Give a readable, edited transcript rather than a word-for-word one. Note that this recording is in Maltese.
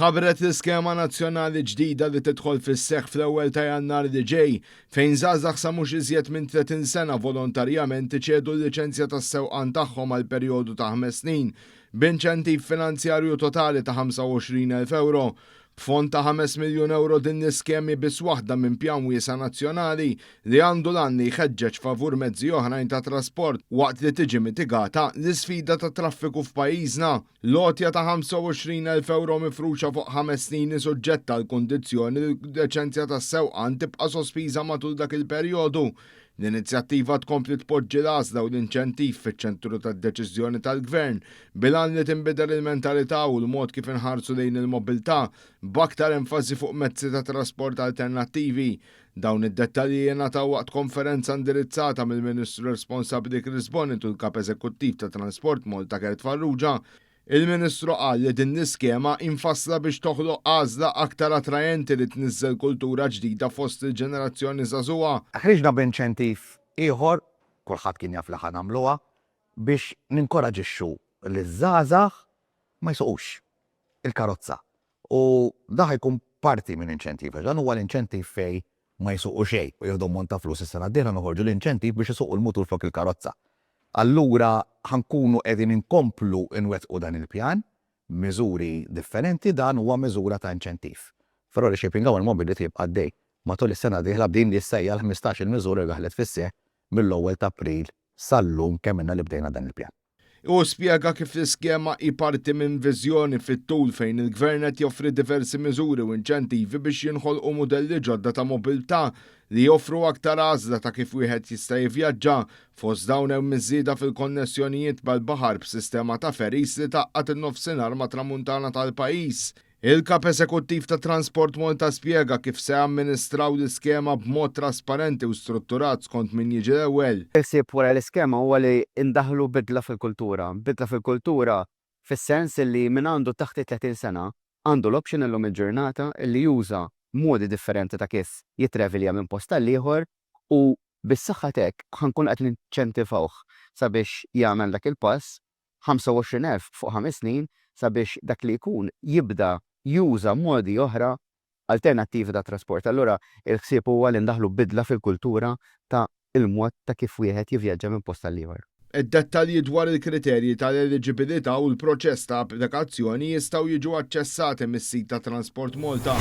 Tħabbret l-iskema nazzjonali ġdida li tidħol fis-seħħ fl-ewwel ta' Jannar li ġej, fejn żgħażagħ sa mhux iżjed minn 30 sena volontarjament iċedu l-liċenzja tas-sewqan tagħhom għal perjodu ta' ħmes snin, b'inċentiv finanzjarju totali ta' 25,000 ewro. B'fond ta' 5 miljun ewro din l-iskema hi biss waħda minn pjan wiesa' nazzjonali li għandu l-għan li jħeġġeġ favur mezzi oħrajn ta' trasport waqt li tiġi mitigata l-isfida tat-traffiku f'pajjiżna. L-għotja ta' 25,000 ewro mifruxa fuq ħames snin hi suġġetta għall-kundizzjoni li l-liċenzja tas-sewqan tibqa' sospiża matul dak il-perjodu. L-inizjattiva tkompli tpoġġi l-għażla u l-inċentiv fiċ-ċentru tad-deċiżjoni tal-Gvern, bil-għan li tinbidel il-mentalità u l-mod kif inħarsu lejn il-mobilità, b'aktar enfasi fuq mezzi ta' trasport alternattivi. Dawn id-dettalji jingħataw waqt konferenza indirizzata mill-Ministru responsabbli Chris Bonett u l-Kap Eżekuttiv ta' Transport Malta Kurt Farrugia. Il-Ministru qal li din l-iskema hi mfassla biex toħloq għażla aktar attraenti li tniżżel kultura ġdida fost il-ġenerazzjoni żagħżugħa. Ħriġna b'inċentiv ieħor, kulħadd kien jaf li ħa nagħmluha, biex ninkoraġixxu liż-żgħażagħ ma jsuqux il-karozza. U dan ħa jkun parti minn inċentiv, għax dan huwa l-inċentiv fejn ma jsuqu xejn u jieħdu ammont ta' flus, is-sena d-dieħla noħorġu l-inċentiv biex isuqu l-mutur flok il-karozza. Allura ħa nkunu qegħdin inkomplu nwettqu dan il-pjan b'miżuri differenti, dan huwa miżura ta' inċentiv. Però Reshaping Our Mobility jibqa' għaddej matul is-sena d-dieħla b'din li issa hija l-ħmistax-il miżura li daħlet fis-seħħ mill-ewwel t'April sal-lum kemm ilna li bdejna dan il-pjan. Hu spjega kif l-iskema hi parti minn viżjoni fit-tul fejn il-Gvern qed joffri diversi miżuri u inċentivi biex jinħolqu mudelli ġodda ta' mobilità li joffru aktar għażla ta' kif wieħed jista' jivvjaġġa. Fost dawn hemm iż-żieda fil-konnessjonijiet mal-baħar b'sistema ta' ferries li tgħaqqad in-Nofsinhar mat-Tramuntana tal-pajjiż. Il-Kap Eżekuttiv ta' Transport Malta spjega kif se jamministraw l-iskema b'mod trasparenti u strutturat skont min jiġi l-ewwel. Il-ħsieb wara l-iskema huwa li ndaħħlu bidla fil-kultura. Bidla fil-kultura fis-sens li min għandu taħt it-30 sena għandu l-option illum il-ġurnata li juża modi differenti ta' kif jittravilja minn post għal ieħor u bis-saħħa t'hekk ħa nkunu qed ninċentivawh sabiex jagħmel dak il-pass 25,000 fuq ħames snin sabiex dak li jkun jibda juża modi oħra alternattivi ta' trasport. Allura il-ħsieb huwa li ndaħħlu bidla fil-kultura ta' il-mod ta' kif wieħed jivvjaġġa minn post għal ieħor. Id-dettalji dwar il-kriterji tal-eliġibilità u l-proċess ta' applikazzjoni jistgħu jiġu aċċessati mis-sit ta' Transport Malta.